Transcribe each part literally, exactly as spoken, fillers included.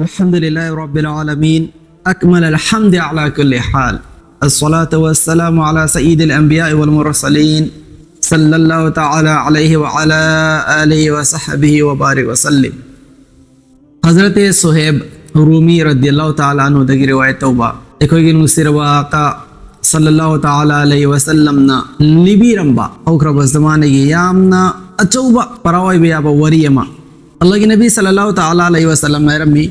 الحمد لله رب العالمين، أكمل الحمد على كل حال. الصلاة والسلام على سيد الأنبياء والمرسلين، صلى الله تعالى عليه وعلى آله وصحبه وبارك وسلم. ꯍꯖꯔꯠ ꯁꯨꯍꯦꯕ ꯔꯨꯃꯤ ꯔꯗꯤꯌꯜꯂꯥꯍꯨ ꯇꯥꯂꯥ ꯑꯟꯍꯨꯗꯒꯤ ꯔꯤꯋꯥꯌꯠ ꯇꯧꯕ, ꯑꯩꯈꯣꯏꯒꯤ ꯅꯨꯡꯁꯤꯔꯕ ꯑꯥꯀꯥ ꯁꯜꯂꯜꯂꯥꯍꯨ ꯇꯥꯂꯥ ꯑꯂꯩꯍꯤ ꯋꯥꯁꯜꯂꯝꯅ ꯂꯤꯕꯤꯔꯝꯕ ꯍꯧꯈ꯭ꯔꯕ ꯖꯃꯥꯅꯒꯤ ꯌꯥꯝꯅ ꯑꯆꯧꯕ ꯄꯔꯥ ꯑꯣꯏꯕ ꯌꯥꯕ ꯋꯥꯔꯤ ꯑꯃ꯫ ꯑꯜꯂꯥꯍꯒꯤ ꯅꯕꯤ ꯁꯜꯂꯜꯂꯥꯍꯨ ꯇꯥꯂꯥ ꯑꯂꯩꯍꯤ ꯋꯥꯁꯜꯂꯝꯅ ꯍꯥꯏꯔꯝꯃꯤ,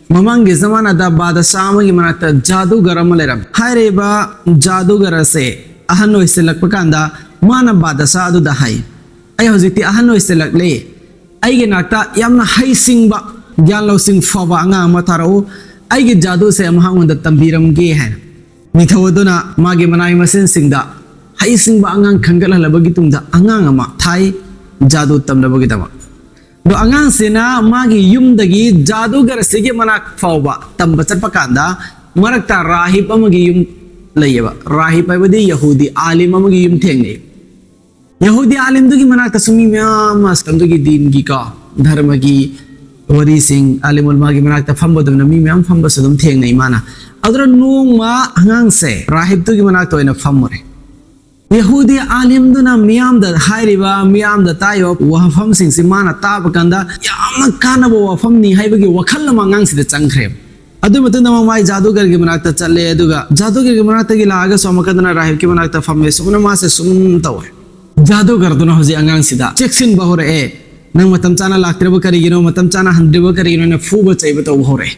ꯃꯃꯥꯡꯒꯤ ꯖꯃꯥꯅꯗ ꯕꯥꯗꯁꯥ ꯑꯃꯒꯤ ꯃꯅꯥꯛꯇ ꯖꯥꯗꯨꯒꯔ ꯑꯃ ꯂꯩꯔꯝꯃꯤ꯫ ꯍꯥꯏꯔꯤꯕ ꯖꯥꯗꯨꯒꯔ ꯑꯁꯦ ꯑꯍꯟ ꯑꯣꯏꯁꯤꯜꯂꯛꯄ ꯀꯥꯟꯗ ꯃꯥꯅ ꯕꯥꯗꯁꯥ ꯑꯗꯨꯗ ꯍꯥꯏ, "ꯑꯩ ꯍꯧꯖꯤꯛꯇꯤ ꯑꯍꯟ ꯑꯣꯏꯁꯤꯜꯂꯛꯂꯦ, ꯑꯩꯒꯤ ꯅꯥꯛꯇ ꯌꯥꯝꯅ ꯍꯩꯁꯤꯡꯕ, ꯒ꯭ꯌꯥꯟ ꯂꯧꯁꯤꯡ ꯐꯕ ꯑꯉꯥꯡ ꯑꯃ ꯊꯥꯔꯛꯎ, ꯑꯩꯒꯤ ꯖꯥꯗꯨꯁꯦ ꯃꯍꯥꯛꯉꯣꯟꯗ ꯇꯝꯕꯤꯔꯝꯒꯦ" ꯍꯥꯏꯅ꯫ ꯅꯤꯡꯊꯧ ꯑꯗꯨꯅ ꯃꯥꯒꯤ ꯃꯅꯥꯏ ꯃꯁꯤꯟꯁꯤꯡꯗ ꯍꯩꯁꯤꯡꯕ ꯑꯉꯥꯡ ꯈꯟꯒꯠꯍꯜꯂꯕꯒꯤ ꯇꯨꯡꯗ ꯑꯉꯥꯡ ꯑꯃ ꯊꯥꯏ ꯖꯥꯗꯨ ꯇꯝꯅꯕꯒꯤꯗꯃꯛ꯫ ꯑꯗꯣ ꯑꯉꯥꯡꯁꯤꯅ ꯃꯥꯒꯤ ꯌꯨꯝꯗꯒꯤ ꯖꯥꯗꯨꯒꯔꯁꯤꯒꯤ ꯃꯅꯥꯛ ꯐꯥꯎꯕ ꯇꯝꯕ ꯆꯠꯄ ꯀꯥꯟꯗ ꯃꯔꯛꯇ ꯔꯥꯍꯤꯕ ꯑꯃꯒꯤ ꯌꯨꯝ ꯂꯩꯌꯦꯕ꯫ ꯔꯥꯍꯤꯕ ꯍꯥꯏꯕꯗꯤ ꯌꯍꯨꯗꯤ ꯑꯥꯂꯤꯝ ꯑꯃꯒꯤ ꯌꯨꯝ ꯊꯦꯡꯅꯩ꯫ ꯌꯍꯨꯗꯤ ꯑꯥꯂꯤꯝꯗꯨꯒꯤ ꯃꯅꯥꯛꯇꯁꯨ ꯃꯤ ꯃꯌꯥꯝ ꯑꯃ ꯑꯁꯂꯝꯗꯨꯒꯤ ꯗꯤꯟꯒꯤꯀꯣ, ꯙꯔꯃꯒꯤ ꯋꯥꯔꯤꯁꯤꯡ, ꯑꯥꯂꯤꯝ ꯎꯂꯃꯥꯒꯤ ꯃꯅꯥꯛꯇ ꯐꯝꯕꯗꯨꯅ ꯃꯤ ꯃꯌꯥꯝ ꯐꯝꯕꯁꯨ ꯑꯗꯨꯝ ꯊꯦꯡꯅꯩ ꯃꯥꯅ꯫ ꯑꯗꯨꯅ ꯅꯣꯡꯃ ꯑꯉꯥꯡꯁꯦ ꯔꯥꯍꯤꯕꯇꯨꯒꯤ ꯃꯅꯥꯛꯇ ꯑꯣꯏꯅ ꯐꯝꯃꯨꯔꯦ꯫ ꯌꯍꯨꯗꯤ ꯑꯥꯂꯤꯝꯗꯨꯅ ꯃꯤꯌꯥꯝꯗ ꯍꯥꯏꯔꯤꯕ, ꯃꯤꯌꯥꯝꯗ ꯇꯥꯛꯏꯕ ꯋꯥꯐꯝꯁꯤꯡꯁꯤ ꯃꯥꯅ ꯇꯥꯕ ꯀꯥꯟꯗ ꯌꯥꯝꯅ ꯀꯥꯟꯅꯕ ꯋꯥꯐꯝꯅꯤ ꯍꯥꯏꯕꯒꯤ ꯋꯥꯈꯜ ꯑꯃ ꯑꯉꯥꯡꯁꯤꯗ ꯆꯪꯈ꯭ꯔꯦꯕ꯫ ꯑꯗꯨꯒꯤ ꯃꯇꯨꯡꯗ ꯑꯃꯨꯛ ꯃꯥꯏ ꯖꯥꯗꯨꯒꯔꯒꯤ ꯃꯅꯥꯛꯇ ꯆꯠꯂꯦ, ꯑꯗꯨꯒ ꯖꯥꯗꯨꯒꯔꯒꯤ ꯃꯅꯥꯛꯇꯒꯤ ꯂꯥꯛꯑꯒꯁꯨ ꯑꯃꯨꯛꯀꯗꯅ ꯔꯥꯍꯤꯕꯀꯤ ꯃꯅꯥꯛꯇ ꯐꯝꯃꯦ꯫ ꯁꯨꯝꯅ ꯃꯥꯁꯦ ꯁꯨꯝ ꯇꯧꯋꯦ꯫ ꯖꯥꯗꯨꯒꯔꯗꯨꯅ ꯍꯧꯖꯤꯛ ꯑꯉꯥꯡꯁꯤꯗ ꯆꯦꯛꯁꯤꯟꯕ ꯍꯧꯔꯛꯑꯦ꯫ "ꯅꯪ ꯃꯇꯝ ꯆꯥꯅ ꯂꯥꯛꯇ꯭ꯔꯤꯕ ꯀꯔꯤꯒꯤꯅꯣ, ꯃꯇꯝ ꯆꯥꯅ ꯍꯟꯗ꯭ꯔꯤꯕ ꯀꯔꯤꯒꯤꯅꯣ?" ꯍꯥꯏꯅ ꯐꯨꯕ ꯆꯩꯕ ꯇꯧꯕ ꯍꯧꯔꯛꯑꯦ꯫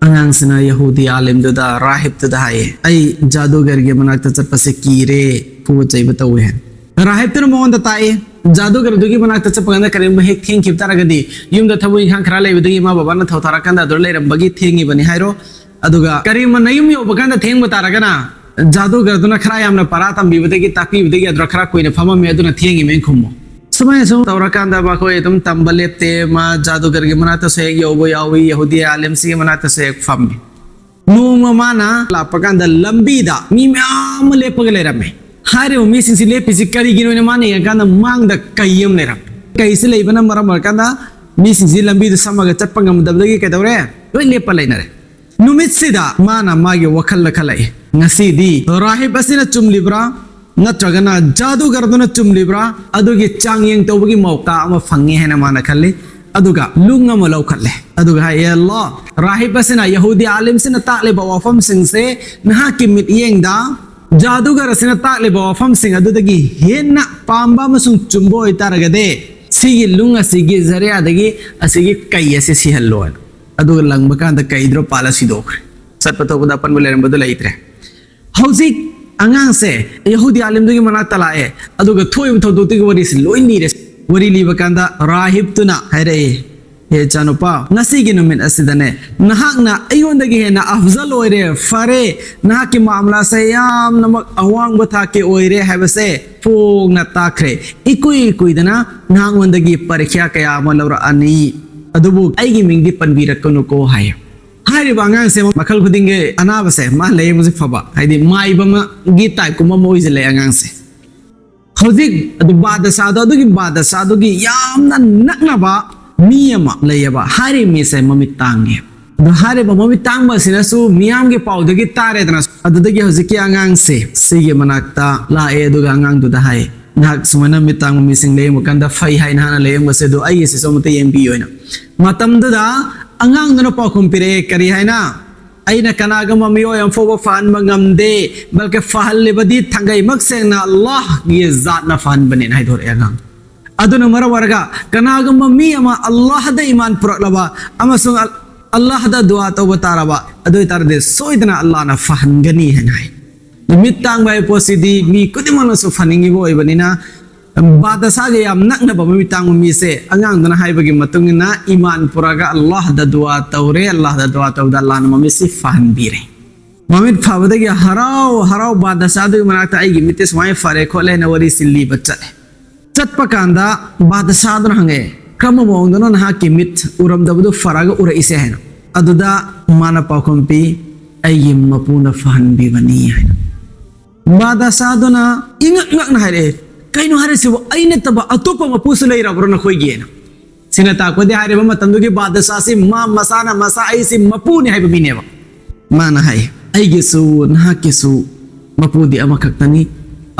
ꯑꯉꯥꯡꯁꯤꯅ ꯌꯍꯨꯗꯤ ꯑꯥꯂꯤꯝꯗꯨꯗ, ꯔꯥꯍꯤꯕꯇꯨꯗ ꯍꯥꯏꯌꯦ, "ꯑꯩ ꯖꯥꯗꯨꯒꯔꯒꯤ ꯃꯅꯥꯛꯇ ꯆꯠꯄꯁꯦ ꯀꯤꯔꯦ, ꯐꯨꯕ ꯆꯩꯕ ꯇꯧꯋꯦ" ꯍꯥꯏꯅ꯫ ꯔꯥꯍꯤꯕꯇꯨꯅ ꯃꯉꯣꯟꯗ ꯇꯥꯛꯑꯦ, ꯖꯥꯗꯨꯒꯔꯗꯨꯒꯤ ꯃꯅꯥꯛꯇ ꯆꯠꯄ ꯀꯥꯟꯗ ꯀꯔꯤꯒꯨꯝꯕ ꯍꯦꯛ ꯊꯦꯡꯈꯤꯕ ꯇꯥꯔꯒꯗꯤ, ꯌꯨꯝꯗ ꯊꯕꯛ ꯏꯪꯈꯥꯡ ꯈꯔ ꯂꯩꯕꯗꯒꯤ ꯏꯃꯥ ꯕꯕꯥꯅ ꯊꯧ ꯊꯥꯔꯀꯥꯟꯗ ꯑꯗꯨꯗ ꯂꯩꯔꯝꯕꯒꯤ ꯊꯦꯡꯉꯤꯕꯅꯤ ꯍꯥꯏꯔꯣ꯫ ꯑꯗꯨꯒ ꯀꯔꯤꯒꯨꯝꯕ ꯅꯌꯨꯝ ꯌꯧꯕ ꯀꯥꯟꯗ ꯊꯦꯡꯕ ꯇꯥꯔꯒꯅ, ꯖꯥꯗꯨꯒꯔꯗꯨꯅ ꯈꯔ ꯌꯥꯝꯅ ꯄꯔꯥ ꯇꯝꯕꯤꯕꯗꯒꯤ, ꯇꯥꯛꯄꯤꯕꯗꯒꯤ ꯑꯗꯨꯅ ꯈꯔ ꯀꯨꯏꯅ ꯐꯝꯃꯝꯃꯦ, ꯑꯗꯨꯅ ꯊꯦꯡꯉꯤꯃꯦꯅ ꯈꯨꯝꯃꯣ꯫ ꯁꯨꯃꯥꯏꯅ ꯁꯨꯝ ꯇꯧꯔꯀꯥꯟꯗ ꯃꯈꯣꯏ ꯑꯗꯨꯝ ꯇꯝꯕ ꯂꯦꯞꯇꯦ꯫ ꯃꯥ ꯖꯥꯗꯨꯒꯔꯒꯤ ꯃꯅꯥꯛꯇꯁꯨ ꯍꯦꯛ ꯌꯧꯕ ꯌꯥꯎꯏ, ꯌꯍꯨꯗꯤ ꯑꯥꯂꯤꯝꯁꯤꯒꯤ ꯃꯅꯥꯛꯇꯁꯨ ꯍꯦꯛ ꯐꯝꯃꯤ꯫ ꯅꯣꯡꯃ ꯃꯥꯅ ꯂꯥꯛꯄ ꯀꯥꯟꯗ ꯂꯝꯕꯤꯗ ꯃꯤ ꯃꯌꯥꯝ ꯑꯃ ꯂꯦꯞꯄꯒ ꯂꯩꯔꯝꯃꯦ꯫ ꯍꯥꯏꯔꯤꯕ ꯃꯤꯁꯤꯡꯁꯤ ꯂꯦꯞꯄꯤꯁꯤ ꯀꯔꯤꯒꯤꯅꯣꯅ ꯃꯥꯅ ꯌꯦꯡꯉꯀꯥꯟꯗ ꯃꯥꯡꯗ ꯀꯩ ꯑꯃ ꯂꯩꯔꯝꯃꯦ꯫ ꯀꯩꯁꯤ ꯂꯩꯕꯅ ꯃꯔꯝ ꯑꯣꯏꯔꯀꯥꯟꯗ ꯃꯤꯁꯤꯡꯁꯤ ꯂꯝꯕꯤꯗꯨ ꯁꯝꯃꯒ ꯆꯠꯄ ꯉꯝꯗꯕꯗꯒꯤ ꯀꯩꯗꯧꯔꯦ? ꯂꯣꯏ ꯂꯦꯞꯄ ꯂꯩꯅꯔꯦ꯫ ꯅꯨꯃꯤꯠꯁꯤꯗ ꯃꯥꯅ ꯃꯥꯒꯤ ꯋꯥꯈꯜꯗ ꯈꯜꯂꯛꯏ, "ꯉꯁꯤꯗꯤ ꯔꯥꯍꯤꯕ ꯑꯁꯤꯅ ꯆꯨꯝꯂꯤꯕ꯭ꯔꯥ, ꯅꯠꯇ꯭ꯔꯒꯅ ꯖꯥꯗꯨꯒꯔꯗꯨꯅ ꯆꯨꯝꯂꯤꯕ꯭ꯔꯥ?" ꯑꯗꯨꯒꯤ ꯆꯥꯡꯌꯦꯡ ꯇꯧꯕꯒꯤ ꯃꯧꯀꯥ ꯑꯃ ꯐꯪꯉꯦ ꯍꯥꯏꯅ ꯃꯥꯅ ꯈꯜꯂꯤ꯫ ꯑꯗꯨꯒ ꯂꯨꯡ ꯑꯃ ꯂꯧꯈꯠꯂꯦ꯫ ꯑꯗꯨꯒ ꯍꯥꯏ, "ꯑꯦ ꯑꯜꯂꯥ, ꯔꯥꯍꯤꯕ ꯑꯁꯤꯅ, ꯌꯍꯨꯗꯤ ꯑꯥꯂꯤꯝꯁꯤꯅ ꯇꯥꯛꯂꯤꯕ ꯋꯥꯐꯝꯁꯤꯡꯁꯦ ꯅꯍꯥꯛꯀꯤ ꯃꯤꯠꯌꯦꯡꯗ ꯖꯥꯗꯨꯒꯔ ꯑꯁꯤꯅ ꯇꯥꯛꯂꯤꯕ ꯋꯥꯐꯝꯁꯤꯡ ꯑꯗꯨꯗꯒꯤ ꯍꯦꯟꯅ ꯄꯥꯝꯕ ꯑꯃꯁꯨꯡ ꯆꯨꯝꯕ ꯑꯣꯏꯇꯥꯔꯒꯗꯤ, ꯁꯤꯒꯤ ꯂꯨꯡ ꯑꯁꯤꯒꯤ ꯖꯔꯤꯌꯥꯗꯒꯤ ꯑꯁꯤꯒꯤ ꯀꯩ ꯑꯁꯤ ꯁꯤꯍꯜꯂꯣ" ꯍꯥꯏꯅ꯫ ꯑꯗꯨꯒ ꯂꯪꯕ ꯀꯥꯟꯗ ꯀꯩꯗ꯭ꯔꯣ ꯄꯥꯜꯂ ꯁꯤꯗꯣꯛꯈ꯭ꯔꯦ꯫ ꯆꯠꯄ ꯊꯣꯛꯄꯗ ꯑꯄꯟꯕ ꯂꯩꯔꯝꯕꯗꯨ ꯂꯩꯇ꯭ꯔꯦ꯫ ꯍꯧꯖꯤꯛ ꯑꯉꯥꯡꯁꯦ ꯌꯍꯨꯗꯤ ꯑꯥꯂꯤꯝꯗꯨꯒꯤ ꯃꯅꯥꯛꯇ ꯂꯥꯛꯑꯦ, ꯑꯗꯨꯒ ꯊꯣꯛꯏꯕ ꯊꯧꯗꯣꯛꯇꯨꯒꯤ ꯋꯥꯔꯤꯁꯤ ꯂꯣꯏ ꯂꯤꯔꯦ꯫ ꯋꯥꯔꯤ ꯂꯤꯕ ꯀꯥꯟꯗ ꯔꯥꯍꯤꯕꯇꯨꯅ ꯍꯥꯏꯔꯛꯑꯦ, "ꯍꯦ ꯏꯆꯥꯅꯨꯄꯥ, ꯉꯁꯤꯒꯤ ꯅꯨꯃꯤꯠ ꯑꯁꯤꯗꯅꯦ, ꯅꯍꯥꯛꯅ ꯑꯩꯉꯣꯟꯗꯒꯤ ꯍꯦꯟꯅ ꯑꯐꯖꯜ ꯑꯣꯏꯔꯦ, ꯐꯔꯦ, ꯅꯍꯥꯛꯀꯤ ꯃꯥꯃꯂꯥꯁꯦ ꯌꯥꯝꯅꯃꯛ ꯑꯋꯥꯡꯕ ꯊꯥꯛꯀꯤ ꯑꯣꯏꯔꯦ ꯍꯥꯏꯕꯁꯦ ꯐꯣꯡꯅ ꯇꯥꯛꯈ꯭ꯔꯦ꯫ ꯏꯀꯨꯏ ꯀꯨꯏꯗꯅ ꯅꯉꯣꯟꯗꯒꯤ ꯄꯔꯤꯈ꯭ꯌꯥ ꯀꯌꯥ ꯑꯃ ꯂꯧꯔꯛꯑꯅꯤ, ꯑꯗꯨꯕꯨ ꯑꯩꯒꯤ ꯃꯤꯡꯗꯤ ꯄꯟꯕꯤꯔꯛꯀꯅꯨꯀꯣ" ꯍꯥꯏ꯫ ꯍꯥꯏꯔꯤꯕ ꯑꯉꯥꯡꯁꯦ ꯃꯈꯜ ꯈꯨꯗꯤꯡꯒꯤ ꯑꯅꯥꯕꯁꯦ ꯃꯥ ꯂꯥꯌꯦꯡꯕꯁꯦ ꯐꯕ, ꯍꯥꯏꯗꯤ ꯃꯥꯏꯕ ꯑꯃꯒꯤ ꯇꯥꯏꯞꯀꯨꯝꯕ ꯑꯃ ꯑꯣꯏꯁꯤꯜꯂꯦ ꯑꯉꯥꯡꯁꯦ꯫ ꯍꯧꯖꯤꯛ ꯑꯗꯨ ꯕꯥꯗꯁꯥꯗꯣ, ꯑꯗꯨꯒꯤ ꯕꯥꯗꯁꯥꯗꯨꯒꯤ ꯌꯥꯝꯅ ꯅꯛꯅꯕ ꯃꯤ ꯑꯃ ꯂꯩꯌꯦꯕ꯫ ꯍꯥꯏꯔꯤꯕ ꯃꯤꯁꯦ ꯃꯃꯤꯠ ꯇꯥꯡꯉꯦ꯫ ꯑꯗꯣ ꯍꯥꯏꯔꯤꯕ ꯃꯃꯤꯠ ꯇꯥꯡꯕ ꯑꯁꯤꯅꯁꯨ ꯃꯤꯌꯥꯝꯒꯤ ꯄꯥꯎꯗꯒꯤ ꯇꯥꯔꯦꯗꯅ꯫ ꯑꯗꯨꯗꯒꯤ ꯍꯧꯖꯤꯛꯀꯤ ꯑꯉꯥꯡꯁꯦ ꯁꯤꯒꯤ ꯃꯅꯥꯛꯇ ꯂꯥꯛꯑꯦ, ꯑꯗꯨꯒ ꯑꯉꯥꯡꯗꯨꯗ ꯍꯥꯏ, "ꯅꯍꯥꯛ ꯁꯨꯃꯥꯏꯅ ꯃꯤꯠ ꯇꯥꯡꯕ ꯃꯤꯁꯤꯡ ꯂꯥꯌꯦꯡꯕ ꯀꯥꯟꯗ ꯐꯩ ꯍꯥꯏꯅ ꯍꯥꯟꯅ ꯂꯥꯌꯦꯡꯕꯁꯦ, ꯑꯗꯣ ꯑꯩꯒꯤꯁꯤꯁꯨ ꯑꯃꯨꯛꯇ ꯌꯦꯡꯕꯤꯌꯨ" ꯍꯥꯏꯅ꯫ ꯃꯇꯝꯗꯨꯗ ꯑꯉꯥꯡꯗꯨꯅ ꯄꯥꯎꯈꯨꯝ ꯄꯤꯔꯛꯑꯦ, ꯀꯔꯤ ꯍꯥꯏꯅ? "ꯑꯩꯅ ꯀꯅꯥꯒꯨꯝꯕ ꯃꯤꯑꯣꯏ ꯑꯃ ꯐꯥꯎꯕ ꯐꯍꯟꯕ ꯉꯝꯗꯦ, ꯕꯜꯀꯤ ꯐꯍꯜꯂꯤꯕꯗꯤ ꯊꯥꯡꯒꯩꯃꯛ ꯁꯦꯡꯅ ꯑꯜꯂꯥꯍꯒꯤ ꯖꯥꯠꯅ ꯐꯍꯟꯕꯅꯦꯅ" ꯍꯥꯏꯗꯣꯔꯛꯑꯦ ꯑꯉꯥꯡ꯫ ꯑꯗꯨꯅ ꯃꯔꯝ ꯑꯣꯏꯔꯒ ꯀꯅꯥꯒꯨꯝꯕ ꯃꯤ ꯑꯃ ꯑꯜꯂꯥꯍꯗ ꯏꯃꯥꯟ ꯄꯨꯔꯛꯂꯕ ꯑꯃꯁꯨꯡ ꯑꯜ-, ꯑꯜꯂꯥꯍꯗ ꯗꯨꯋꯥ ꯇꯧꯕ ꯇꯥꯔꯕ, ꯑꯗꯨ ꯑꯣꯏꯇꯥꯔꯗꯤ ꯁꯣꯏꯗꯅ ꯑꯜꯂꯥꯍꯅ ꯐꯍꯟꯒꯅꯤ ꯍꯥꯏꯅ ꯍꯥꯏ꯫ ꯃꯤꯠ ꯇꯥꯡꯕ ꯍꯥꯏꯕ ꯄꯣꯠꯁꯤꯗꯤ ꯃꯤ ꯈꯨꯗꯤꯡꯃꯛꯅꯁꯨ ꯐꯅꯤꯡꯉꯤꯕ ꯑꯣꯏꯕꯅꯤꯅ, ꯕꯥꯗꯁꯥꯒ ꯌꯥꯝ ꯅꯛꯅꯕ ꯃꯃꯤꯠ ꯇꯥꯡꯕ ꯃꯤꯁꯦ ꯑꯉꯥꯡꯗꯨꯅ ꯍꯥꯏꯕꯒꯤ ꯃꯇꯨꯡ ꯏꯟꯅ ꯏꯃꯥꯟ ꯄꯨꯔꯛꯑꯒ ꯑꯜꯂꯥꯍꯗ ꯗꯨꯋꯥ ꯇꯧꯔꯦ꯫ ꯑꯜꯂꯥꯍꯗ ꯗꯨꯋꯥ ꯇꯧꯕꯗ ꯑꯜꯂꯥꯍꯅ ꯃꯃꯤꯠꯁꯤ ꯐꯍꯟꯕꯤꯔꯦ꯫ ꯃꯃꯤꯠ ꯐꯕꯗꯒꯤ ꯍꯔꯥꯎ ꯍꯔꯥꯎ ꯕꯥꯗꯁꯥꯗꯨꯒꯤ ꯃꯅꯥꯛꯇ "ꯑꯩꯒꯤ ꯃꯤꯠꯇꯤ ꯁꯨꯃꯥꯏꯅ ꯐꯔꯦ ꯈꯣꯠꯂꯦ" ꯍꯥꯏꯅ ꯋꯥꯔꯤꯁꯤ ꯂꯤꯕ ꯆꯠꯂꯦ꯫ ꯆꯠꯄ ꯀꯥꯟꯗ ꯕꯥꯗꯁꯥꯗꯨꯅ ꯍꯪꯉꯦ, "ꯀꯔꯝꯕ ꯃꯑꯣꯡꯗꯅꯣ ꯅꯍꯥꯛꯀꯤ ꯃꯤꯠ ꯎꯔꯝꯗꯕꯗꯨ ꯐꯔꯒ ꯎꯔꯛꯏꯁꯦ?" ꯍꯥꯏꯅ꯫ ꯑꯗꯨꯗ ꯃꯥꯅ ꯄꯥꯎꯈꯨꯝ ꯄꯤ, "ꯑꯩꯒꯤ ꯃꯄꯨꯅ ꯐꯍꯟꯕꯤꯕꯅꯤ" ꯍꯥꯏꯅ꯫ ꯕꯥꯗꯁꯥꯗꯨꯅ ꯏꯉꯛ ꯉꯛꯅ ꯍꯥꯏꯔꯛꯑꯦ, "ꯀꯩꯅꯣ ꯍꯥꯏꯔꯤꯁꯤꯕꯨ? ꯑꯩ ꯅꯠꯇꯕ ꯑꯇꯣꯞꯄ ꯃꯄꯨꯁꯨ ꯂꯩꯔꯕ꯭ꯔꯣ ꯅꯈꯣꯏꯒꯤ?" ꯍꯥꯏꯅ꯫ ꯁꯤꯅ ꯇꯥꯛꯄꯗꯤ ꯍꯥꯏꯔꯤꯕ ꯃꯇꯝꯗꯨꯒꯤ ꯕꯥꯗꯁꯥꯁꯤ ꯃꯥ ꯃꯁꯥꯅ ꯃꯁꯥ ꯑꯩꯁꯤ ꯃꯄꯨꯅꯤ ꯍꯥꯏꯕ ꯃꯤꯅꯦꯕ꯫ ꯃꯥꯅ ꯍꯥꯏ, "ꯑꯩꯒꯤꯁꯨ ꯅꯍꯥꯛꯀꯤꯁꯨ ꯃꯄꯨꯗꯤ ꯑꯃꯈꯛꯇꯅꯤ,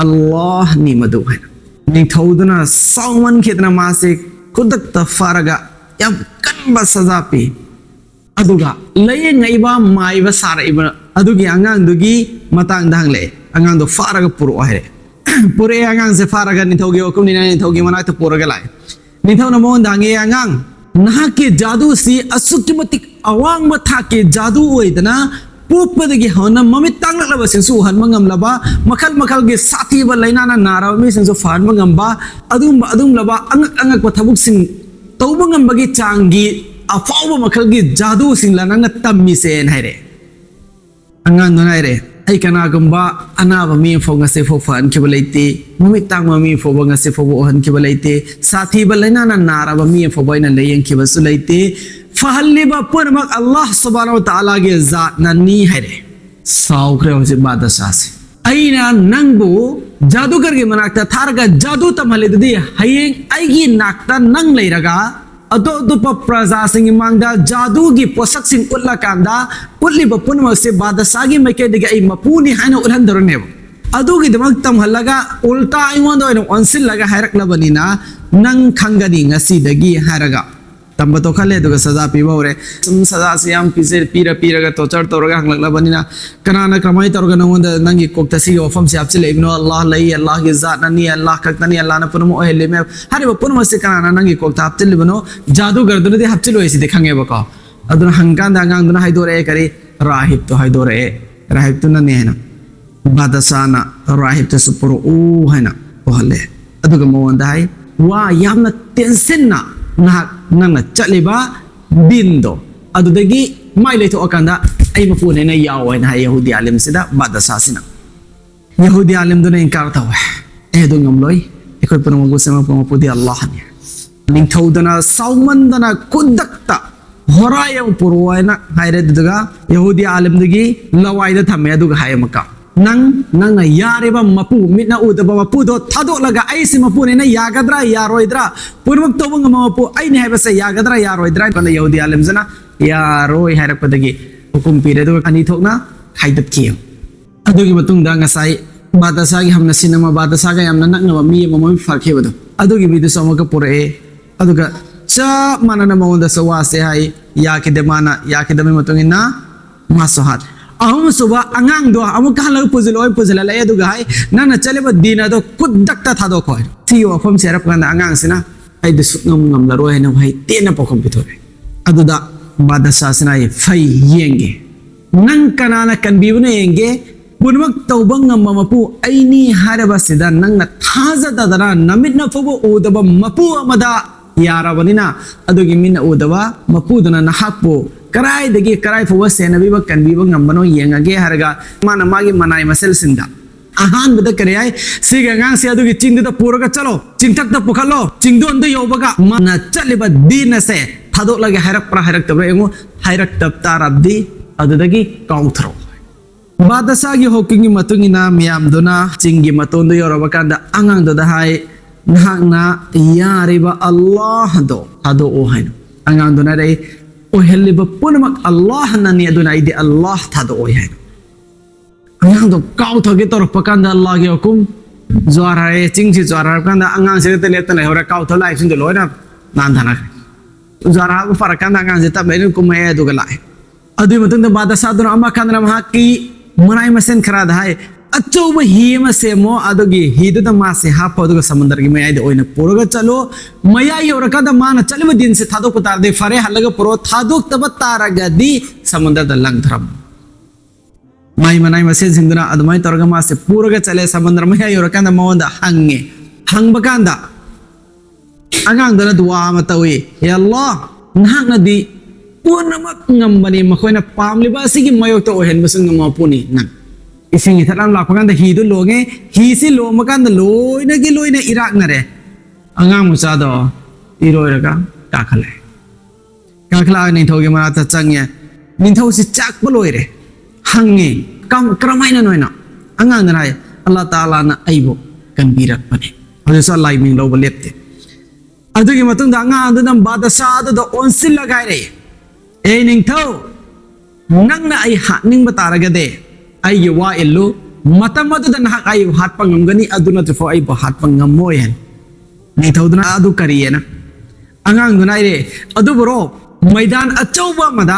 ꯑꯜꯂꯥꯍꯅꯤ ꯃꯗꯨ" ꯍꯥꯏꯅ꯫ ꯅꯤꯡꯊꯧꯗꯨꯅ ꯁꯥꯎꯃꯟꯈꯤꯗꯅ ꯃꯥꯁꯦ ꯈꯨꯗꯛꯇ ꯐꯥꯔꯒ ꯌꯥꯝ ꯀꯟꯕ ꯁꯖꯥ ꯄꯤ꯫ ꯑꯗꯨꯒ ꯂꯥꯌꯦꯡꯉꯛꯏꯕ ꯃꯥꯏꯕ ꯁꯥꯔꯛꯏꯕ ꯑꯗꯨꯒꯤ ꯑꯉꯥꯡꯗꯨꯒꯤ ꯃꯇꯥꯡꯗ ꯍꯪꯂꯛꯑꯦ꯫ ꯑꯉꯥꯡꯗꯣ ꯐꯥꯔꯒ ꯄꯨꯔꯛꯑꯣ ꯍꯥꯏꯔꯦ꯫ ꯄꯨꯔꯛꯑꯦ ꯑꯉꯥꯡꯁꯦ ꯐꯥꯔꯒ ꯅꯤꯡꯊꯧꯒꯤ ꯋꯥꯈꯨꯝꯅꯤꯅ ꯅꯤꯡꯊꯧꯒꯤ ꯃꯅꯥꯛꯇ ꯄꯨꯔꯒ ꯂꯥꯛꯑꯦ꯫ ꯅꯤꯡꯊꯧꯅ ꯃꯉꯣꯟꯗ ꯍꯪꯉꯦ, "ꯑꯉꯥꯡ, ꯅꯍꯥꯛꯀꯤ ꯖꯥꯗꯨꯁꯤ ꯑꯁꯨꯛꯀꯤ ꯃꯇꯤꯛ ꯑꯋꯥꯡꯕ ꯊꯥꯛꯀꯤ ꯖꯥꯗꯨ ꯑꯣꯏꯗꯅ ꯄꯣꯛꯄꯗꯒꯤ ꯍꯧꯅ ꯃꯃꯤꯠ ꯇꯥꯡꯂꯛꯂꯕꯁꯤꯡꯁꯨ ꯎꯍꯟꯕ ꯉꯝꯂꯕ, ꯃꯈꯜ ꯃꯈꯜꯒꯤ ꯁꯥꯊꯤꯕ ꯂꯥꯏꯅꯥꯅ ꯅꯥꯔꯕ ꯃꯤꯁꯤꯡꯁꯨ ꯐꯍꯟꯕ ꯉꯝꯕ, ꯑꯗꯨꯒꯨꯝꯕ ꯑꯗꯨꯒꯨꯝꯂꯕ ꯑꯉꯛ ꯑꯉꯛꯄ ꯊꯕꯛꯁꯤꯡ ꯇꯧꯕ ꯉꯝꯕꯒꯤ ꯆꯥꯡꯒꯤ ꯑꯐꯥꯎꯕ ꯃꯈꯜꯒꯤ ꯖꯥꯗꯨꯁꯤꯡꯂ ꯅꯪꯅ ꯇꯝꯃꯤꯁꯦꯅ ꯍꯥꯏꯔꯛꯑꯦ꯫ ꯑꯉꯥꯡꯗꯨꯅ ꯍꯥꯏꯔꯛꯑꯦ, "ꯑꯩ ꯀꯅꯥꯒꯨꯝꯕ ꯑꯅꯥꯕ ꯃꯤ ꯑꯃꯐꯥꯎ ꯉꯁꯤ ꯐꯥꯎ ꯐꯍꯟꯈꯤꯕ ꯂꯩꯇꯦ, ꯃꯃꯤꯠ ꯇꯥꯡꯕ ꯃꯤ ꯐꯥꯎꯕ ꯉꯁꯤ ꯐꯥꯎꯕ ꯎꯍꯟꯈꯤꯕ ꯂꯩꯇꯦ, ꯁꯥꯊꯤꯕ ꯂꯥꯏꯅꯥꯅ ꯅꯥꯔꯕ ꯃꯤ ꯑꯃꯐꯥꯎꯕ ꯑꯩꯅ ꯂꯥꯌꯦꯡꯈꯤꯕꯁꯨ ꯂꯩꯇꯦ, ꯐꯍꯜꯂꯤꯕ ꯄꯨꯝꯅꯃꯛ ꯑꯜꯂꯥꯍ ꯁꯨꯕꯍꯥꯅꯍꯨ ꯋ ꯇꯥꯂꯥꯒꯤ ꯖꯥꯠꯅꯅꯤ" ꯍꯥꯏꯔꯛꯑꯦ꯫ ꯁꯥꯎꯈ꯭ꯔꯦ ꯍꯧꯖꯤꯛ ꯕꯥꯗꯁꯥꯁꯦ꯫ "ꯑꯩꯅ ꯅꯪꯕꯨ ꯖꯥꯗꯨꯒꯔꯒꯤ ꯃꯅꯥꯛꯇ ꯊꯥꯔꯒ ꯖꯥꯗꯨ ꯇꯝꯍꯜꯂꯤꯗꯨꯗꯤ, ꯍꯌꯦꯡ ꯑꯩꯒꯤ ꯅꯥꯛꯇ ꯅꯪ ꯂꯩꯔꯒ ꯑꯇꯣꯞ ꯑꯇꯣꯞꯄ ꯄ꯭ꯔꯖꯥꯁꯤꯡꯒꯤ ꯃꯥꯡꯗ ꯖꯥꯗꯨꯒꯤ ꯄꯣꯠꯁꯛꯁꯤꯡ ꯎꯠꯂꯀꯥꯟꯗ ꯎꯠꯂꯤꯕ ꯄꯨꯝꯅꯃꯛꯁꯦ ꯕꯥꯗꯁꯥꯒꯤ ꯃꯥꯏꯀꯩꯗꯒꯤ ꯑꯩ ꯃꯄꯨꯅꯤ ꯍꯥꯏꯅ ꯎꯠꯍꯟꯗꯧꯔꯅꯦꯕ꯫ ꯑꯗꯨꯒꯤꯗꯃꯛ ꯇꯝꯍꯜꯂꯒ ꯎꯜꯇꯥ ꯑꯩꯉꯣꯟꯗ ꯑꯣꯏꯅ ꯑꯣꯟꯁꯤꯜꯂꯒ ꯍꯥꯏꯔꯛꯂꯕꯅꯤꯅ ꯅꯪ ꯈꯪꯒꯅꯤ ꯉꯁꯤꯗꯒꯤ" ꯍꯥꯏꯔꯒ ꯇꯝꯕ ꯇꯣꯛꯍꯜꯂꯦ꯫ ꯑꯗꯨꯒ ꯁꯖꯥ ꯄꯤꯕ ꯍꯧꯔꯦ꯫ ꯁꯨꯝ ꯁꯖꯥꯁꯤ ꯌꯥꯝ ꯄꯤꯖ-, ꯄꯤꯔ ꯄꯤꯔꯒ, ꯇꯣꯔꯆꯔ ꯇꯧꯔꯒ ꯍꯪꯂꯛꯂꯕꯅꯤꯅ, "ꯀꯅꯥꯅ ꯀꯃꯥꯏꯅ ꯇꯧꯔꯒ ꯅꯉꯣꯟꯗ ꯅꯪꯒꯤ ꯀꯣꯛꯇ ꯁꯤꯒꯤ ꯋꯥꯐꯝꯁꯤ ꯍꯥꯞꯆꯤꯜꯂꯛꯏꯕꯅꯣ? ꯑꯜꯂꯥꯍ ꯂꯩ, ꯑꯜꯂꯥꯍꯒꯤ ꯖꯥꯠꯅꯅꯤ, ꯑꯜꯂꯥꯍ ꯈꯛꯇꯅꯤ, ꯑꯜꯂꯥꯍꯅ ꯄꯨꯝꯅꯃꯛ ꯑꯣꯏꯍꯜꯂꯤꯃꯦ" ꯍꯥꯏꯔꯤꯕ ꯄꯨꯝꯅꯃꯛꯁꯤ ꯀꯅꯥꯅ ꯅꯪꯒꯤ ꯀꯣꯛꯇ ꯍꯥꯞꯆꯤꯜꯂꯤꯕꯅꯣ? ꯖꯥꯗꯨꯒꯔꯗꯨꯅꯗꯤ ꯍꯥꯞꯆꯤꯜꯂꯣꯏ ꯁꯤꯗꯤ ꯈꯪꯉꯦꯕꯀꯣ꯫ ꯑꯗꯨꯅ ꯍꯪꯀꯥꯟꯗ ꯑꯉꯥꯡꯗꯨꯅ ꯍꯥꯏꯗꯣꯔꯛꯑꯦ, ꯀꯔꯤ? ꯔꯥꯍꯤꯕꯇꯣ ꯍꯥꯏꯗꯣꯔꯛꯑꯦ꯫ ꯔꯥꯍꯤꯕꯇꯨꯅꯅꯦ ꯍꯥꯏꯅ ꯕꯥꯗꯁꯥꯅ ꯔꯥꯍꯤꯕꯇꯁꯨ ꯄꯨꯔꯛꯎ ꯍꯥꯏꯅ ꯄꯨꯍꯜꯂꯦ꯫ ꯑꯗꯨꯒ ꯃꯉꯣꯟꯗ ꯍꯥꯏ, "ꯋꯥ ꯌꯥꯝꯅ ꯇꯦꯟꯁꯤꯟꯅ ꯅꯍꯥꯛ ꯅꯪꯅ ꯆꯠꯂꯤꯕ ꯗꯤꯟꯗꯣ ꯑꯗꯨꯗꯒꯤ ꯃꯥꯏ ꯂꯩꯊꯣꯛꯑꯀꯥꯟꯗ ꯑꯩ ꯃꯄꯨꯅꯦꯅ ꯌꯥꯎ" ꯍꯥꯏꯅ ꯍꯥꯏ ꯌꯍꯨꯗꯤ ꯑꯥꯂꯤꯝꯁꯤꯗ ꯕꯥꯗꯁꯥꯁꯤꯅ꯫ ꯌꯍꯨꯗꯤ ꯑꯥꯂꯤꯝꯗꯨꯅ ꯏꯟꯀꯥꯔ ꯇꯧꯋꯦ, "ꯑꯩ ꯑꯗꯨ ꯉꯝꯂꯣꯏ, ꯑꯩꯈꯣꯏ ꯄꯨꯝꯅꯃꯛꯄꯨ ꯁꯦꯝꯃꯛꯄ ꯃꯄꯨꯗꯤ ꯑꯜꯂꯥꯍꯅꯤ"꯫ ꯅꯤꯡꯊꯧꯗꯨꯅ ꯁꯥꯎꯃꯟꯗꯅ ꯈꯨꯗꯛꯇ ꯍꯣꯔꯥꯏ ꯑꯃ ꯄꯨꯔꯛꯑꯣ ꯍꯥꯏꯅ ꯍꯥꯏꯔꯦ꯫ ꯑꯗꯨꯗꯨꯒ ꯌꯍꯨꯗꯤ ꯑꯥꯂꯤꯝꯗꯨꯒꯤ ꯂꯋꯥꯏꯗ ꯊꯝꯃꯦ꯫ ꯑꯗꯨꯒ ꯍꯥꯏ ꯑꯃꯨꯛꯀ, ꯅꯪ, ꯅꯪꯅ ꯌꯥꯔꯤꯕ ꯃꯄꯨ, ꯃꯤꯠꯅ ꯎꯗꯕ ꯃꯄꯨꯗꯣ ꯊꯥꯗꯣꯛꯂꯒ ꯑꯩꯁꯤ ꯃꯄꯨꯅꯤꯅ ꯌꯥꯒꯗ꯭ꯔꯥ ꯌꯥꯔꯣꯏꯗ꯭ꯔꯥ? ꯄꯨꯝꯅꯃꯛ ꯇꯧꯕ ꯉꯝꯕ ꯃꯄꯨ ꯑꯩꯅꯤ ꯍꯥꯏꯕꯁꯦ ꯌꯥꯒꯗ꯭ꯔꯥ ꯌꯥꯔꯣꯏꯗ꯭ꯔꯥ? ꯀꯥꯟꯗ ꯌꯍꯨꯗꯤ ꯑꯥꯂꯤꯝꯁꯤꯅ ꯌꯥꯔꯣꯏ ꯍꯥꯏꯔꯛꯄꯗꯒꯤ ꯍꯨꯀꯨꯝ ꯄꯤꯔꯦ, ꯑꯗꯨꯒ ꯑꯅꯤ ꯊꯣꯛꯅ ꯈꯥꯏꯗꯠꯈꯤ꯫ ꯑꯗꯨꯒꯤ ꯃꯇꯨꯡꯗ ꯉꯁꯥꯏ ꯕꯥꯗꯁꯥꯒꯤ ꯍꯝꯅꯁꯤꯟ ꯑꯃ, ꯕꯥꯗꯁꯥꯒ ꯌꯥꯝꯅ ꯅꯛꯅꯕ ꯃꯤ ꯑꯃ ꯃꯃꯤꯠ ꯐꯥꯛꯈꯤꯕꯗꯣ, ꯑꯗꯨꯒꯤ ꯃꯤꯗꯨꯁꯨ ꯑꯃꯨꯛꯀ ꯄꯨꯔꯛꯑꯦ꯫ ꯑꯗꯨꯒ ꯆꯞ ꯃꯥꯟꯅꯅ ꯃꯉꯣꯟꯗꯁꯨ ꯋꯥꯁꯦ ꯍꯥꯏ, ꯌꯥꯈꯤꯗꯦ꯫ ꯃꯥꯅ ꯌꯥꯈꯤꯗꯕꯒꯤ ꯃꯇꯨꯡ ꯏꯟꯅ ꯃꯥꯁꯨ ꯍꯥꯠ꯫ ꯑꯍꯨꯝꯁꯨꯕ ꯑꯉꯥꯡꯗꯣ ꯑꯃꯨꯛꯀ ꯍꯜꯂꯒ ꯄꯨꯁꯤꯜꯂꯛꯑꯣ, ꯄꯨꯁꯤꯜꯍꯜꯂꯛꯑꯦ꯫ ꯑꯗꯨꯒ ꯍꯥꯏ, "ꯅꯪꯅ ꯆꯠꯂꯤꯕ ꯗꯤꯟ ꯑꯗꯣ ꯈꯨꯗꯛꯇ ꯊꯥꯗꯣꯛꯈꯣ" ꯍꯥꯏ꯫ ꯁꯤꯒꯤ ꯋꯥꯐꯝꯁꯦ ꯍꯥꯏꯔꯛꯄ ꯀꯥꯟꯗ ꯑꯉꯥꯡꯁꯤꯅ, "ꯑꯩꯗꯤ ꯁꯨꯛꯉꯝ ꯉꯝꯂꯔꯣꯏ" ꯍꯥꯏꯅ ꯋꯥꯍꯩ ꯇꯦꯟꯅ ꯄꯥꯎꯈꯨꯝ ꯄꯤꯊꯣꯛꯑꯦ꯫ ꯑꯗꯨꯗ ꯕꯥꯗꯁꯥꯁꯤꯅ ꯍꯥꯏ, "ꯐꯩ, ꯌꯦꯡꯒꯦ꯫ ꯅꯪ ꯀꯅꯥꯅ ꯀꯟꯕꯤꯕꯅꯣ ꯌꯦꯡꯒꯦ꯫ ꯄꯨꯝꯅꯃꯛ ꯇꯧꯕ ꯉꯝꯕ ꯃꯄꯨ ꯑꯩꯅꯤ ꯍꯥꯏꯔꯕꯁꯤꯗ ꯅꯪꯅ ꯊꯥꯖꯗꯗꯅ ꯅꯃꯤꯠꯅ ꯐꯥꯎꯕ ꯎꯗꯕ ꯃꯄꯨ ꯑꯃꯗ ꯌꯥꯔꯕꯅꯤꯅ, ꯑꯗꯨꯒꯤ ꯃꯤꯠꯅ ꯎꯗꯕ ꯃꯄꯨꯗꯨꯅ ꯅꯍꯥꯛꯄꯨ ꯀꯗꯥꯏꯗꯒꯤ ꯀꯗꯥꯏ ꯐꯥꯎꯕ ꯁꯦꯟꯅꯕꯤꯕ, ꯀꯟꯕꯤꯕ ꯉꯝꯕꯅꯣ ꯌꯦꯡꯉꯒꯦ" ꯍꯥꯏꯔꯒ ꯃꯥꯅ ꯃꯥꯒꯤ ꯃꯅꯥꯏ ꯃꯁꯜꯁꯤꯡꯗ ꯑꯍꯥꯟꯕꯗ ꯀꯔꯤ ꯍꯥꯏ? "ꯁꯤꯒꯤ ꯑꯉꯥꯡꯁꯦ ꯑꯗꯨꯒꯤ ꯆꯤꯡꯗꯨꯗ ꯄꯨꯔꯒ ꯆꯠꯂꯣ, ꯆꯤꯡꯊꯛꯇ ꯄꯨꯈꯠꯂꯣ, ꯆꯤꯡꯗꯣꯟꯗ ꯌꯧꯕꯒ ꯃꯥꯅ ꯆꯠꯂꯤꯕ ꯗꯤꯟ ꯑꯁꯦ ꯊꯥꯗꯣꯛꯂꯒꯦ ꯍꯥꯏꯔꯛꯄ꯭ꯔꯥ ꯍꯥꯏꯔꯛꯇꯕ꯭ꯔꯥ ꯌꯦꯡꯉꯨ, ꯍꯥꯏꯔꯛꯇꯕ ꯇꯥꯔꯕꯗꯤ ꯑꯗꯨꯗꯒꯤ ꯀꯥꯎꯊꯔꯛꯑꯣ" ꯍꯥꯏ꯫ ꯕꯥꯗꯁꯥꯒꯤ ꯍꯨꯀꯨꯝꯒꯤ ꯃꯇꯨꯡ ꯏꯟꯅ ꯃꯌꯥꯝꯗꯨꯅ ꯆꯤꯡꯒꯤ ꯃꯇꯣꯟꯗ ꯌꯧꯔꯕ ꯀꯥꯟꯗ ꯑꯉꯥꯡꯗꯨꯗ ꯍꯥꯏ, "ꯅꯍꯥꯛꯅ ꯌꯥꯔꯤꯕ ꯑꯜꯂꯥꯍꯗꯣ ꯊꯥꯗꯣꯛꯑꯣ" ꯍꯥꯏꯅ꯫ ꯑꯉꯥꯡꯗꯨꯅ ꯍꯥꯏꯔꯛꯏ, "ꯑꯣꯏꯍꯜꯂꯤꯕ ꯄꯨꯝꯅꯃꯛ ꯑꯜꯂꯥꯍꯅꯅꯤ, ꯑꯗꯨꯅ ꯑꯩꯗꯤ ꯑꯜꯂꯥꯍ ꯊꯥꯗꯣꯛꯑꯣꯏ" ꯍꯥꯏꯅ꯫ ꯑꯉꯥꯡꯗꯣ ꯀꯥꯎꯊꯒꯦ ꯇꯧꯔꯛꯄ ꯀꯥꯟꯗ ꯑꯜꯂꯥꯍꯒꯤ ꯍꯨꯀꯨꯝ, ꯖ꯭ꯋꯥꯔ ꯍꯥꯏꯔꯛꯑꯦ, ꯆꯤꯡꯁꯤ ꯖ꯭ꯋꯥꯔ ꯍꯥꯏꯔꯛꯄ ꯀꯥꯟꯗ ꯑꯉꯥꯡꯁꯦ ꯍꯦꯛꯇ ꯂꯦꯞꯇ ꯂꯩꯍꯧꯔꯦ, ꯀꯥꯎꯊ ꯂꯥꯛꯏꯁꯤꯡꯗꯣ ꯂꯣꯏꯅ ꯅꯥꯟꯊꯅꯈ꯭ꯔꯦ꯫ ꯖ꯭ꯋꯥꯔ ꯍꯥꯏꯕ ꯐꯔꯀꯥꯟꯗ ꯑꯉꯥꯡꯁꯦ ꯇꯞꯅ ꯑꯗꯨꯝ ꯀꯨꯝꯃꯛꯑꯦ, ꯑꯗꯨꯒ ꯂꯥꯛꯑꯦ꯫ ꯑꯗꯨꯒꯤ ꯃꯇꯨꯡꯗ ꯕꯥꯗꯁꯥꯗꯨꯅ ꯑꯃ ꯈꯟꯗꯅ ꯃꯍꯥꯛꯀꯤ ꯃꯅꯥꯏ ꯃꯁꯦꯟ ꯈꯔꯗ ꯍꯥꯏ, "ꯑꯆꯧꯕ ꯍꯤ ꯑꯃ ꯁꯦꯝꯃꯣ, ꯑꯗꯨꯒꯤ ꯍꯤꯗꯨꯗ ꯃꯥꯁꯦ ꯍꯥꯞꯄꯣ, ꯑꯗꯨꯒ ꯁꯃꯨꯗ꯭ꯔꯒꯤ ꯃꯌꯥꯏꯗ ꯑꯣꯏꯅ ꯄꯨꯔꯒ ꯆꯠꯂꯣ꯫ ꯃꯌꯥꯏ ꯌꯧꯔꯀꯥꯟꯗ ꯃꯥꯅ ꯆꯠꯂꯤꯕ ꯗꯤꯟꯁꯦ ꯊꯥꯗꯣꯛꯄ ꯇꯥꯔꯗꯤ ꯐꯔꯦ, ꯍꯜꯂꯒ ꯄꯨꯔꯛꯑꯣ, ꯊꯥꯗꯣꯛꯇꯕ ꯇꯥꯔꯒꯗꯤ ꯁꯃꯨꯗ꯭ꯔꯗ ꯂꯪꯊꯔꯝꯃꯣ"꯫ ꯃꯥꯏ ꯃꯅꯥꯏ ꯃꯁꯦꯟꯁꯤꯡꯗꯨꯅ ꯑꯗꯨꯃꯥꯏꯅ ꯇꯧꯔꯒ ꯃꯥꯁꯦ ꯄꯨꯔꯒ ꯆꯠꯂꯦ꯫ ꯁꯃꯨꯗ꯭ꯔ ꯃꯌꯥꯏ ꯌꯧꯔꯀꯥꯟꯗ ꯃꯉꯣꯟꯗ ꯍꯪꯉꯦ꯫ ꯍꯪꯕ ꯀꯥꯟꯗ ꯑꯉꯥꯡꯗꯨꯅ ꯗꯨꯋꯥ ꯑꯃ ꯇꯧꯏ, "ꯍꯦ ꯑꯜꯂꯥꯍ, ꯅꯍꯥꯛꯅꯗꯤ ꯄꯨꯝꯅꯃꯛ ꯉꯝꯕꯅꯤ, ꯃꯈꯣꯏꯅ ꯄꯥꯝꯂꯤꯕ ꯑꯁꯤꯒꯤ ꯃꯥꯌꯣꯛꯇ ꯑꯣꯏꯍꯟꯕꯁꯨ ꯉꯝꯕ ꯃꯄꯨꯅꯤ ꯅꯪ"꯫ ꯏꯁꯤꯡ ꯏꯊꯠ ꯑꯃ ꯂꯥꯛꯄ ꯀꯥꯟꯗ ꯍꯤꯗꯨ ꯂꯣꯡꯉꯦ꯫ ꯍꯤꯁꯤ ꯂꯣꯡꯕ ꯀꯥꯟꯗ ꯂꯣꯏꯅꯒꯤ ꯂꯣꯏꯅ ꯏꯔꯥꯛꯅꯔꯦ꯫ ꯑꯉꯥꯡ ꯃꯆꯥꯗꯣ ꯏꯔꯣꯏꯔꯒ ꯀꯥꯈꯠꯂꯛꯑꯦ꯫ ꯀꯥꯈꯠꯂꯛꯑꯒ ꯅꯤꯡꯊꯧꯒꯤ ꯃꯅꯥꯛꯇ ꯆꯪꯉꯦ꯫ ꯅꯤꯡꯊꯧꯁꯤ ꯆꯥꯛꯄ ꯂꯣꯏꯔꯦ꯫ ꯍꯪꯉꯦ, "ꯀꯝ-, ꯀꯔꯝꯍꯥꯏꯅꯅꯣ?" ꯍꯥꯏꯅ꯫ ꯑꯉꯥꯡꯗꯨꯅ ꯍꯥꯏ, "ꯑꯜꯂꯥ ꯇꯥꯂꯥꯅ ꯑꯩꯕꯨ ꯀꯟꯕꯤꯔꯛꯄꯅꯤ, ꯍꯧꯖꯤꯛꯁꯨ ꯑꯜꯂꯥꯒꯤ ꯃꯤꯡ ꯂꯧꯕ ꯂꯦꯞꯇꯦ"꯫ ꯑꯗꯨꯒꯤ ꯃꯇꯨꯡꯗ ꯑꯉꯥꯡꯗꯨꯅ ꯕꯥꯗꯁꯥ ꯑꯗꯨꯗ ꯑꯣꯟꯁꯤꯜꯂꯒ ꯍꯥꯏꯔꯛꯏ, "ꯑꯦ ꯅꯤꯡꯊꯧ, ꯅꯪꯅ ꯑꯩ ꯍꯥꯠꯅꯤꯡꯕ ꯇꯥꯔꯒꯗꯤ ꯑꯩꯒꯤ ꯋꯥ ꯏꯜꯂꯨ, ꯃꯇꯝ ꯑꯗꯨꯗ ꯅꯍꯥꯛ ꯑꯩꯕꯨ ꯍꯥꯠꯄ ꯉꯝꯒꯅꯤ, ꯑꯗꯨ ꯅꯠꯇ꯭ꯔꯐꯥꯎ ꯑꯩꯕꯨ ꯍꯥꯠꯄ ꯉꯝꯃꯣꯏ" ꯍꯥꯏꯅ꯫ ꯅꯤꯡꯊꯧꯗꯨꯅ ꯑꯗꯨ ꯀꯔꯤꯑꯅ? ꯑꯉꯥꯡꯗꯨꯅ ꯍꯥꯏꯔꯦ, "ꯑꯗꯨꯕꯨꯔꯣ, ꯃꯩꯗꯥꯟ ꯑꯆꯧꯕ ꯑꯃꯗ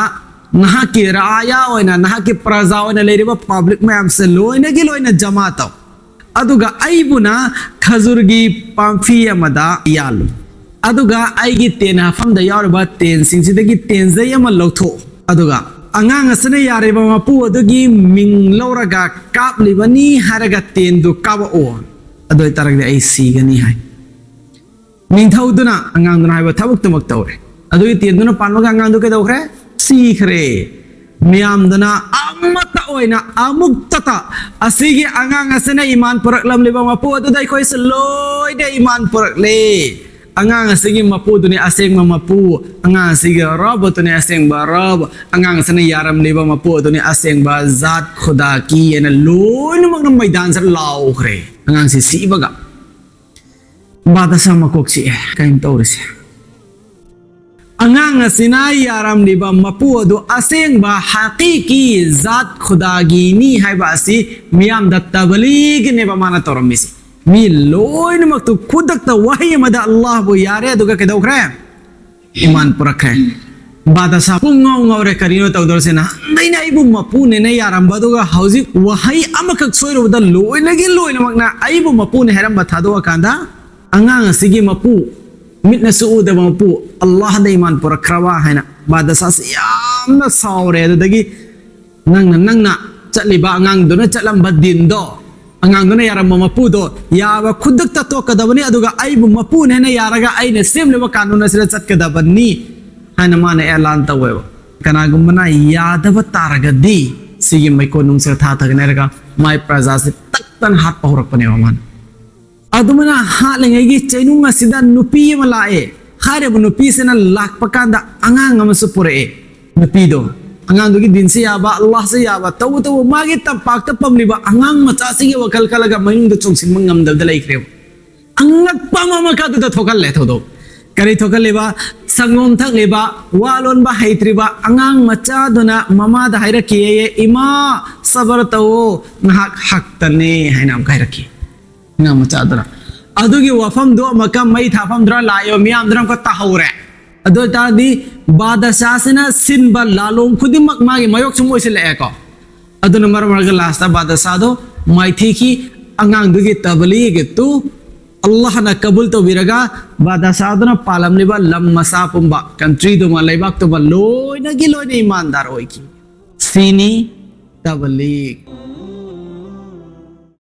ꯅꯍꯥꯛꯀꯤ ꯔꯥꯌꯥ ꯑꯣꯏꯅ, ꯅꯍꯥꯛꯀꯤ ꯄ꯭ꯔꯖꯥ ꯑꯣꯏꯅ ꯂꯩꯔꯤꯕ ꯄꯕ꯭ꯂꯤꯛ ꯃꯌꯥꯝꯁꯦ ꯂꯣꯏꯅꯒꯤ ꯂꯣꯏꯅ ꯖꯃꯥ ꯇꯧ, ꯑꯗꯨꯒ ꯑꯩꯕꯨꯅ ꯈꯖꯨꯔꯒꯤ ꯄꯥꯝꯐꯤ ꯑꯃꯗ ꯌꯥꯜꯂꯨ, ꯑꯗꯨꯒ ꯑꯩꯒꯤ ꯇꯦꯟ ꯍꯥꯞꯐꯝꯗ ꯌꯥꯎꯔꯤꯕ ꯇꯦꯟꯁꯤꯡꯁꯤꯗꯒꯤ ꯇꯦꯟꯖꯩ ꯑꯃ ꯂꯧꯊꯣꯛꯎ, ꯑꯗꯨꯒ ꯑꯉꯥꯡ ꯑꯁꯤꯅ ꯌꯥꯔꯤꯕ ꯃꯄꯨ ꯑꯗꯨꯒꯤ ꯃꯤꯡ ꯂꯧꯔꯒ ꯀꯥꯞꯂꯤꯕꯅꯤ ꯍꯥꯏꯔꯒ ꯇꯦꯟꯗꯨ ꯀꯥꯞꯄꯛꯎ, ꯑꯗꯨ ꯑꯣꯏꯇꯥꯔꯒꯗꯤ ꯑꯩ ꯁꯤꯒꯅꯤ" ꯍꯥꯏ꯫ ꯅꯤꯡꯊꯧꯗꯨꯅ ꯑꯉꯥꯡꯗꯨꯅ ꯍꯥꯏꯕ ꯊꯕꯛꯇꯨꯃꯛ ꯇꯧꯔꯦ꯫ ꯑꯗꯨꯒꯤ ꯇꯦꯟꯗꯨꯅ ꯄꯥꯟꯕꯒ ꯑꯉꯥꯡꯗꯨ ꯀꯩꯗꯧꯈ꯭ꯔꯦ? ꯁꯤꯈ꯭ꯔꯦ꯫ ꯃꯤꯌꯥꯝꯗꯨꯅ ꯑꯃꯠꯇ ꯑꯣꯏꯅ ꯑꯃꯨꯛꯇꯇ ꯑꯁꯤꯒꯤ ꯑꯉꯥꯡ ꯑꯁꯤꯅ ꯏꯃꯥꯟ ꯄꯨꯔꯛꯂꯝꯂꯤꯕ ꯃꯄꯨ ꯑꯗꯨꯗ ꯑꯩꯈꯣꯏꯁꯨ ꯂꯣꯏꯅ ꯏꯃꯥꯟ ꯄꯨꯔꯛꯂꯦ꯫ ꯑꯉꯥꯡ ꯑꯁꯤꯒꯤ ꯃꯄꯨꯗꯨꯅꯤ ꯑꯁꯦꯡꯕ ꯃꯄꯨ, ꯑꯉꯥꯡ ꯑꯁꯤꯒꯤ ꯔꯕꯇꯨꯅꯤ ꯑꯁꯦꯡꯕ ꯔꯕ, ꯑꯉꯥꯡ ꯑꯁꯤꯅ ꯌꯥꯔꯝꯂꯤꯕ ꯃꯄꯨ ꯑꯗꯨꯅꯤ ꯑꯁꯦꯡꯕ ꯖꯥꯠ ꯈꯨꯗꯥꯀꯤ ꯍꯥꯏꯅ ꯂꯣꯏꯅꯃꯛꯅ ꯃꯩꯗꯥꯟꯁꯤꯗ ꯂꯥꯎꯈ꯭ꯔꯦ꯫ ꯑꯉꯥꯡꯁꯤ ꯁꯤꯕꯒ꯫ ꯕꯥꯗꯁꯥ ꯃꯀꯣꯛ ꯆꯤꯛꯑꯦ, ꯀꯩꯅꯣ ꯇꯧꯔꯤꯁꯦ? ꯑꯉꯥꯡ ꯑꯁꯤꯅ ꯌꯥꯔꯝꯂꯤꯕ ꯃꯄꯨ ꯑꯗꯨ ꯑꯁꯦꯡꯕ ꯍꯀꯤꯀꯤ ꯖꯥꯠ ꯈꯨꯗꯥꯒꯤꯅꯤ ꯍꯥꯏꯕ ꯑꯁꯤ ꯃꯤꯌꯥꯝꯗ ꯇꯕꯂꯤꯒꯅꯦꯕ ꯃꯥꯅ ꯇꯧꯔꯝꯃꯤꯁꯦ꯫ ꯃꯤ ꯂꯣꯏꯅꯃꯛꯇꯨ ꯈꯨꯗꯛꯇ ꯋꯥꯍꯩ ꯑꯃꯗ ꯑꯜꯂꯥꯍꯕꯨ ꯌꯥꯔꯦ, ꯑꯗꯨꯒ ꯀꯩꯗꯧꯈ꯭ꯔꯦ? ꯏꯃꯥꯟ ꯄꯨꯔꯛꯈ꯭ꯔꯦ꯫ ꯕꯥꯗꯁꯥ ꯄꯨꯡ ꯉꯥꯎ ꯉꯥꯎꯔꯦ, ꯀꯔꯤꯅꯣ ꯇꯧꯗꯧꯔꯤꯁꯦ? ꯅꯍꯥꯟꯗꯩꯅ ꯑꯩꯕꯨ ꯃꯄꯨꯅꯦꯅ ꯌꯥꯔꯝꯕ, ꯑꯗꯨꯒ ꯍꯧꯖꯤꯛ ꯋꯥꯍꯩ ꯑꯃꯈꯛ ꯁꯣꯏꯔꯨꯕꯗ ꯂꯣꯏꯅꯒꯤ ꯂꯣꯏꯅꯃꯛꯅ ꯑꯩꯕꯨ ꯃꯄꯨꯅꯦ ꯍꯥꯏꯔꯝꯕ ꯊꯥꯗꯣꯛꯑꯀꯥꯟꯗ, ꯑꯉꯥꯡ ꯑꯁꯤꯒꯤ ꯃꯄꯨ, ꯃꯤꯠꯅꯁꯨ ꯎꯗꯕ ꯃꯄꯨ, ꯑꯜꯂꯥꯍꯗ ꯏꯃꯥꯟ ꯄꯨꯔꯛꯈ꯭ꯔꯕ ꯍꯥꯏꯅ ꯕꯥꯗꯁꯥꯁꯤ ꯌꯥꯝꯅ ꯁꯥꯎꯔꯦ꯫ ꯑꯗꯨꯗꯒꯤ ꯅꯪꯅ, ꯅꯪꯅ ꯆꯠꯂꯤꯕ, ꯑꯉꯥꯡꯗꯨꯅ ꯆꯠꯂꯝꯕ ꯗꯤꯟꯗꯣ, ꯑꯉꯥꯡꯗꯨꯅ ꯌꯥꯔꯝꯕ ꯃꯄꯨꯗꯣ ꯌꯥꯕ ꯈꯨꯗꯛꯇ ꯇꯣꯛꯀꯗꯕꯅꯤ, ꯑꯗꯨꯒ ꯑꯩꯕꯨ ꯃꯄꯨꯅꯦꯅ ꯌꯥꯔꯒ ꯑꯩꯅ ꯁꯦꯝꯂꯤꯕ ꯀꯥꯅꯨꯟ ꯑꯁꯤꯗ ꯆꯠꯀꯗꯕꯅꯤ ꯍꯥꯏꯅ ꯃꯥꯅ ꯑꯦꯂꯥꯟ ꯇꯧꯋꯦꯕ꯫ ꯀꯅꯥꯒꯨꯝꯕꯅ ꯌꯥꯗꯕ ꯇꯥꯔꯒꯗꯤ ꯁꯤꯒꯤ ꯃꯩꯀꯣꯟ ꯅꯨꯡꯁꯤꯗ ꯊꯥꯊꯒꯅꯤ ꯍꯥꯏꯔꯒ ꯃꯥꯏ ꯄ꯭ꯔꯖꯥꯁꯦ ꯇꯛꯇꯅ ꯍꯥꯠꯄ ꯍꯧꯔꯛꯄꯅꯦꯕ ꯃꯥꯅ꯫ ꯑꯗꯨꯃꯥꯏꯅ ꯍꯥꯠꯂꯤꯉꯩꯒꯤ ꯆꯩꯅꯨꯡ ꯑꯁꯤꯗ ꯅꯨꯄꯤ ꯑꯃ ꯂꯥꯛꯑꯦ꯫ ꯍꯥꯏꯔꯤꯕ ꯅꯨꯄꯤꯁꯤꯅ ꯂꯥꯛꯄ ꯀꯥꯟꯗ ꯑꯉꯥꯡ ꯑꯃꯁꯨ ꯄꯨꯔꯛꯑꯦ꯫ ꯅꯨꯄꯤꯗꯣ, ꯑꯉꯥꯡꯗꯨꯒꯤ ꯗꯤꯟꯁꯤ ꯌꯥꯕ, ꯑꯜꯂꯥꯍꯁꯤ ꯌꯥꯕ, ꯇꯧꯕꯇꯕꯨ ꯃꯥꯒꯤ ꯇꯝꯄꯥꯛꯇ ꯄꯝꯂꯤꯕ ꯑꯉꯥꯡ ꯃꯆꯥꯁꯤꯒꯤ ꯋꯥꯈꯜ ꯈꯜꯂꯒ ꯃꯌꯨꯝꯗ ꯆꯣꯡꯁꯤꯟꯕ ꯉꯝꯗꯕꯗ ꯂꯩꯈ꯭ꯔꯦꯕ꯫ ꯑꯉꯛꯄ ꯑꯃ ꯑꯃꯈꯛꯇꯗ ꯊꯣꯛꯍꯜꯂꯦ ꯊꯧꯗꯣꯛ꯫ ꯀꯔꯤ ꯊꯣꯛꯍꯜꯂꯤꯕ? ꯁꯪꯒꯣꯝ ꯊꯛꯂꯤꯕ, ꯋꯥ ꯂꯣꯟꯕ ꯍꯩꯇ꯭ꯔꯤꯕ ꯑꯉꯥꯡ ꯃꯆꯥꯗꯨꯅ ꯃꯃꯥꯗ ꯍꯥꯏꯔꯛꯈꯤꯌꯦ, "ꯏꯃꯥ, ꯁꯕꯔ ꯇꯧꯋꯣ, ꯉꯥꯏꯍꯥꯛ ꯍꯛꯇꯅꯦ" ꯍꯥꯏꯅ ꯑꯃꯨꯛꯀ ꯍꯥꯏꯔꯛꯈꯤ꯫ ꯑꯉꯥꯡ ꯃꯆꯥꯗꯨꯅ꯫ ꯑꯗꯨꯒꯤ ꯋꯥꯐꯝꯗꯣ ꯑꯃꯨꯛꯀ ꯃꯩ ꯊꯥꯐꯝꯗꯨꯔ ꯂꯥꯛꯏꯕ ꯃꯤꯌꯥꯝꯗꯨꯅ ꯑꯃꯨꯛꯀ ꯇꯥꯍꯧꯔꯦ꯫ ꯑꯗꯨ ꯑꯣꯏꯇꯥꯔꯗꯤ ꯕꯥꯗꯁꯥꯁꯤꯅ ꯁꯤꯟꯕ ꯂꯥꯂꯣꯡ ꯈꯨꯗꯤꯡꯃꯛ ꯃꯥꯒꯤ ꯃꯥꯌꯣꯛ ꯁꯨꯝ ꯑꯣꯏꯁꯤꯜꯂꯛꯑꯦꯀꯣ꯫ ꯑꯗꯨꯅ ꯃꯔꯝ ꯑꯣꯏꯔꯒ ꯂꯥꯁꯇ ꯕꯥꯗꯁꯥꯗꯣ ꯃꯥꯏꯊꯤꯈꯤ꯫ ꯑꯉꯥꯡꯗꯨꯒꯤ ꯇꯕꯂꯤꯒꯇꯨ ꯑꯜꯂꯥꯍꯅ ꯀꯕꯨꯜ ꯇꯧꯕꯤꯔꯒ ꯕꯥꯗꯁꯥꯗꯨꯅ ꯄꯥꯜꯂꯝꯂꯤꯕ ꯂꯝ ꯃꯁꯥ ꯄꯨꯝꯕ, ꯀꯟꯇ꯭ꯔꯤꯗꯨꯃ, ꯂꯩꯕꯥꯛꯇꯨꯃ ꯂꯣꯏꯅꯒꯤ ꯂꯣꯏꯅ ꯏꯃꯥꯟꯗꯥꯔ ꯑꯣꯏꯈꯤ꯫ ꯁꯤꯅꯤ ꯇꯕꯂꯤꯒ꯫